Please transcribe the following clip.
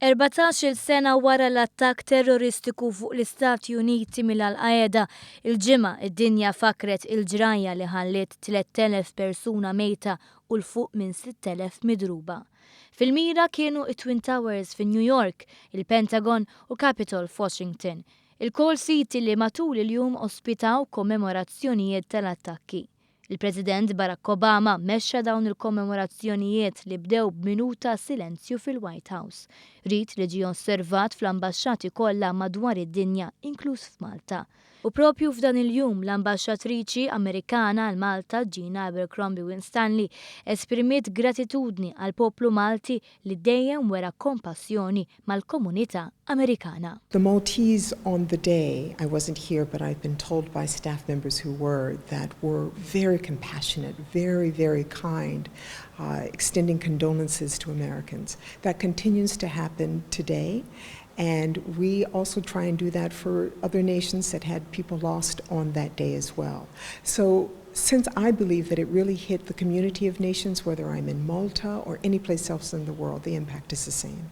14-il sena wara l-attakk terroristiku fuq l-Istati Uniti mill-Al-Qaeda, il-Ġimgħa id-dinja fakret il-ġrajja li ħalliet 3,000 persuna mejta u 'l fuq minn 6,000 midruba. Fil-mira kienu it-Twin Towers fi New York, il-Pentagon u Capitol f'Washington. Ilkoll siti li matul il-jum ospitaw kommemorazzjonijiet tal-attakki. Il-President Barack Obama mexxa dawn il-kommemorazzjonijiet li bdew b'minuta silenzju fil-White House. Rit li ġie osservat fl-ambaxxati kollha madwar id-dinja, inkluż f'Malta. U propju f'dan il-jum l-ambaxxatriċi Amerikana għal Malta, Gina Abercrombie Winstanley, esprimiet gratitudni għal poplu Malti li dejjem wera kompassjoni mal-komunità Amerikana. The Maltese on the day, I wasn't here, but I've been told by staff members who were, that were very compassionate, very, very kind, extending condolences to Americans. That continues to happen today. And we also try and do that for other nations that had people lost on that day as well. So since I believe that it really hit the community of nations, whether I'm in Malta or any place else in the world, the impact is the same.